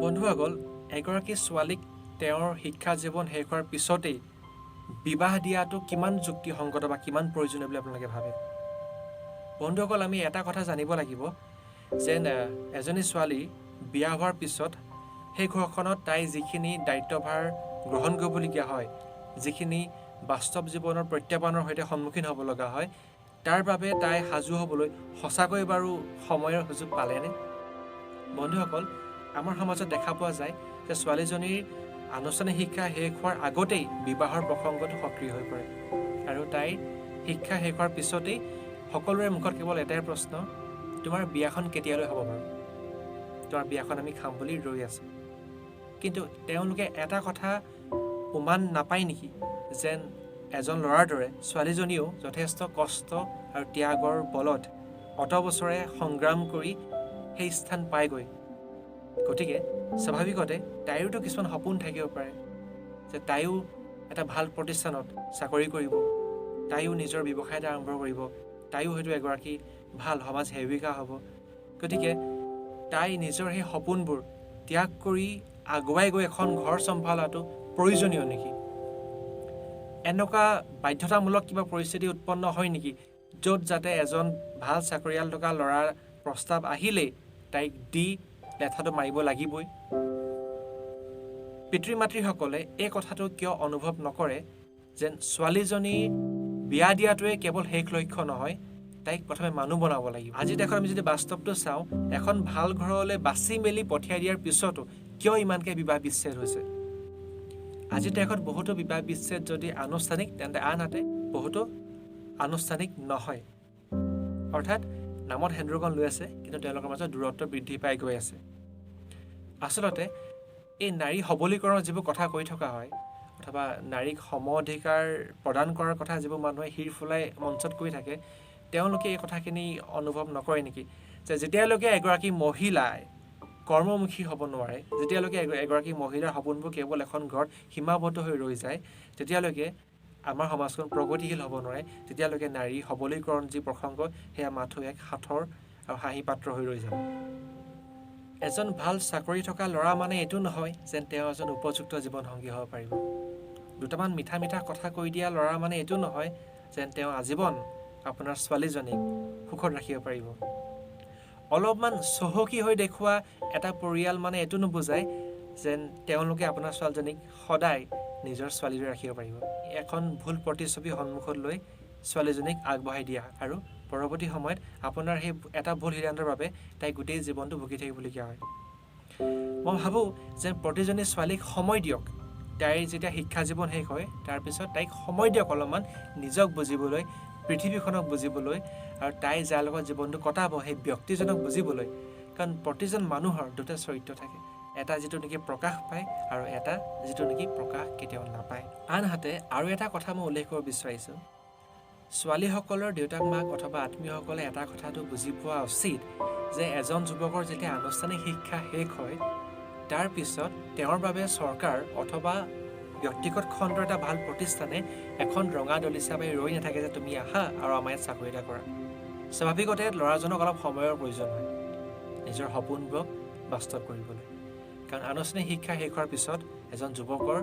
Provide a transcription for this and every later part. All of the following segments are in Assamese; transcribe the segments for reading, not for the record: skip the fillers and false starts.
বন্ধুসকল, এগৰাকী ছোৱালীক তেওঁৰ শিক্ষা জীৱন শেষ হোৱাৰ পিছতেই বিবাহ দিয়াটো কিমান যুক্তিসংগত বা কিমান প্ৰয়োজনীয় বুলি আপোনালোকে ভাবে? বন্ধুসকল, আমি এটা কথা জানিব লাগিব যেন এজনী ছোৱালী বিয়া হোৱাৰ পিছত সেই ঘৰখনত তাই যিখিনি দায়িত্বভাৰ গ্ৰহণ কৰিবলগীয়া হয়, যিখিনি বাস্তৱ জীৱনৰ প্ৰত্যাহ্বানৰ সৈতে সন্মুখীন হ'ব লগা হয়, তাৰ বাবে তাই সাজু হ'বলৈ সঁচাকৈ বাৰু সময়ৰ সুযোগ পালেনে? বন্ধুসকল, আমাৰ সমাজত দেখা পোৱা যায় যে ছোৱালীজনীৰ আনুষ্ঠানিক শিক্ষা শেষ হোৱাৰ আগতেই বিবাহৰ প্ৰসংগটো সক্ৰিয় হৈ পৰে আৰু তাইৰ শিক্ষা শেষ হোৱাৰ পিছতেই সকলোৰে মুখত কেৱল এটাই প্ৰশ্ন, তোমাৰ বিয়াখন কেতিয়ালৈ হ'ব বাৰু, তোমাৰ বিয়াখন আমি খাম বুলি ৰৈ আছোঁ। কিন্তু তেওঁলোকে এটা কথা উমান নাপায় নেকি যেন এজন ল'ৰাৰ দৰে ছোৱালীজনীও যথেষ্ট কষ্ট আৰু ত্যাগৰ বলত অত বছৰে সংগ্ৰাম কৰি সেই স্থান পায়গৈ। গতিকে স্বাভাৱিকতে তাইৰোতো কিছুমান সপোন থাকিব পাৰে যে তাইও এটা ভাল প্ৰতিষ্ঠানত চাকৰি কৰিব, তাইও নিজৰ ব্যৱসায় এটা আৰম্ভ কৰিব, তাইও হয়তো এগৰাকী ভাল সমাজ সেৱিকা হ'ব। গতিকে তাই নিজৰ সেই সপোনবোৰ ত্যাগ কৰি আগুৱাই গৈ এখন ঘৰ চম্ভালাটো প্ৰয়োজনীয় নেকি? এনেকুৱা বাধ্যতামূলক কিবা পৰিস্থিতি উৎপন্ন হয় নেকি য'ত যাতে এজন ভাল চাকৰিয়াল থকা ল'ৰাৰ প্ৰস্তাৱ আহিলেই তাইক দি লেঠাটো মাৰিব লাগিবই? পিতৃ মাতৃসকলে এই কথাটো কিয় অনুভৱ নকৰে যেন ছোৱালীজনী বিয়া দিয়াটোৱে কেৱল শেষ লক্ষ্য নহয়, তাইক প্ৰথমে মানুহ বনাব লাগিব। আজিৰ দেশত আমি যদি বাস্তৱটো চাওঁ, এখন ভাল ঘৰলৈ বাছি মেলি পঠিয়াই দিয়াৰ পিছতো কিয় ইমানকৈ বিবাহ বিচ্ছেদ হৈছে? আজিৰ তাৰিখত বহুতো বিবাহ বিচ্ছেদ যদি আনুষ্ঠানিক, তেন্তে আনহাতে বহুতো আনুষ্ঠানিক নহয়, অৰ্থাৎ নামত সেন্দুৰকণ লৈ আছে, কিন্তু তেওঁলোকৰ মাজত দূৰত্ব বৃদ্ধি পাই গৈ আছে। আচলতে এই নাৰী সবলীকৰণৰ যিবোৰ কথা কৈ থকা হয় অথবা নাৰীক সম অধিকাৰ প্ৰদান কৰাৰ কথা যিবোৰ মানুহে শিৰ ফুলাই মঞ্চত কৈ থাকে, তেওঁলোকে এই কথাখিনি অনুভৱ নকৰে নেকি যে যেতিয়ালৈকে এগৰাকী মহিলাই কৰ্মমুখী হ'ব নোৱাৰে, যেতিয়ালৈকে এগৰাকী মহিলাৰ সপোনবোৰ কেৱল এখন ঘৰত সীমাবদ্ধ হৈ ৰৈ যায়, তেতিয়ালৈকে আমাৰ সমাজখন প্ৰগতিশীল হ'ব নোৱাৰে, তেতিয়ালৈকে নাৰী সবলীকৰণ যি প্ৰসংগ সেয়া মাথো এক সাঁথৰ আৰু হাঁহি পাত্ৰ হৈ ৰৈ যাব। এজন ভাল চাকৰি থকা ল'ৰা মানে এইটো নহয় যেন তেওঁ এজন উপযুক্ত জীৱনসংগী হ'ব পাৰিব। দুটামান মিঠা মিঠা কথা কৈ দিয়া ল'ৰা মানে এইটো নহয় যেন তেওঁ আজীৱন আপোনাৰ ছোৱালীজনীক সুখত ৰাখিব পাৰিব। অলপমান চহকী হৈ দেখুওৱা এটা পৰিয়াল মানে এইটো নুবুজায় যেন তেওঁলোকে আপোনাৰ ছোৱালীজনীক সদায় নিজৰ ছোৱালীদৰে ৰাখিব পাৰিব। এখন ভুল প্ৰতিচ্ছবি সন্মুখত লৈ ছোৱালীজনীক আগবঢ়াই দিয়া আৰু পৰৱৰ্তী সময়ত আপোনাৰ সেই এটা ভুল সিদ্ধান্তৰ বাবে তাই গোটেই জীৱনটো ভুগি থাকিবলগীয়া হয়। মই ভাবোঁ যে প্ৰতিজনী ছোৱালীক সময় দিয়ক। তাইৰ যেতিয়া শিক্ষা জীৱন শেষ হয় তাৰপিছত তাইক সময় দিয়ক অলপমান নিজক বুজিবলৈ, পৃথিৱীখনক বুজিবলৈ আৰু তাই যাৰ লগত জীৱনটো কটাব সেই ব্যক্তিজনক বুজিবলৈ। কাৰণ প্ৰতিজন মানুহৰ দুটা চৰিত্ৰ থাকে, এটা যিটো নেকি প্ৰকাশ পায় আৰু এটা যিটো নেকি প্ৰকাশ কেতিয়াও নাপায়। আনহাতে আৰু এটা কথা মই উল্লেখ কৰিব বিচাৰিছোঁ, ছোৱালীসকলৰ দেউতাক মাক অথবা আত্মীয়সকলে এটা কথাটো বুজি পোৱা উচিত যে এজন যুৱকৰ যেতিয়া আনুষ্ঠানিক শিক্ষা শেষ হয় তাৰ পিছত তেওঁৰ বাবে চৰকাৰ অথবা ব্যক্তিগত খণ্ডৰ এটা ভাল প্ৰতিষ্ঠানে এখন ৰঙা দলিচা পাৰি ৰৈ নাথাকে যে তুমি আহা আৰু আমাৰ ইয়াত চাকৰি এটা কৰা। স্বাভাৱিকতে ল'ৰাজনক অলপ সময়ৰ প্ৰয়োজন হয় নিজৰ সপোনবোৰক বাস্তৱ কৰিবলৈ। কাৰণ আনুষ্ঠানিক শিক্ষা শেষ হোৱাৰ পিছত এজন যুৱকৰ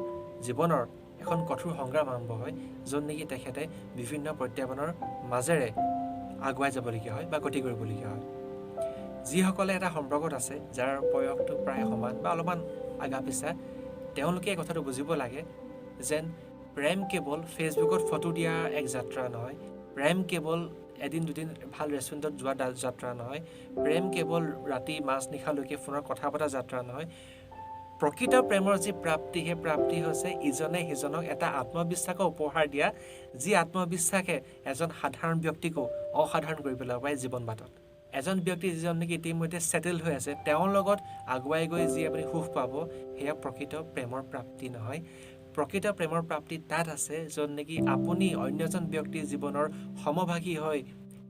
জীৱনৰ এখন কঠোৰ সংগ্ৰাম আৰম্ভ হয়, য'ত নেকি তেখেতে বিভিন্ন প্ৰত্যাহ্বানৰ মাজেৰে আগুৱাই যাবলগীয়া হয় বা গতি কৰিবলগীয়া হয়। যিসকলে এটা সম্পৰ্কত আছে যাৰ বয়সটো প্ৰায় সমান বা অলপমান আগা পিছা, তেওঁলোকে এই কথাটো বুজিব লাগে যেন প্ৰেম কেৱল ফেচবুকত ফটো দিয়া এক যাত্ৰা নহয়, প্ৰেম কেৱল এদিন দুদিন ভাল ৰেষ্টুৰেণ্টত যোৱা যাত্ৰা নহয়, প্ৰেম কেৱল ৰাতি মাজনিশালৈকে ফোনত কথা পতা যাত্ৰা নহয়। প্ৰকৃত প্ৰেমৰ যি প্ৰাপ্তি, সেই প্ৰাপ্তি হৈছে ইজনে সিজনক এটা আত্মবিশ্বাসৰ উপহাৰ দিয়া, যি আত্মবিশ্বাসে এজন সাধাৰণ ব্যক্তিকো অসাধাৰণ কৰি পেলাব পাৰে জীৱন বাটত। এজন ব্যক্তি যিজন নেকি ইতিমধ্যে ছেটেল হৈ আছে, তেওঁৰ লগত আগুৱাই গৈ যি আপুনি সুখ পাব সেয়া প্ৰকৃত প্ৰেমৰ প্ৰাপ্তি নহয়। প্ৰকৃত প্ৰেমৰ প্ৰাপ্তি তাত আছে য'ত নেকি আপুনি অন্য এজন ব্যক্তিৰ জীৱনৰ সমভাগী হৈ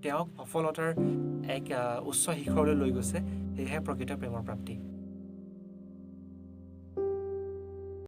তেওঁক সফলতাৰ এক উচ্চ শিখৰলৈ লৈ গৈছে, সেয়াহে প্ৰকৃত প্ৰেমৰ প্ৰাপ্তি।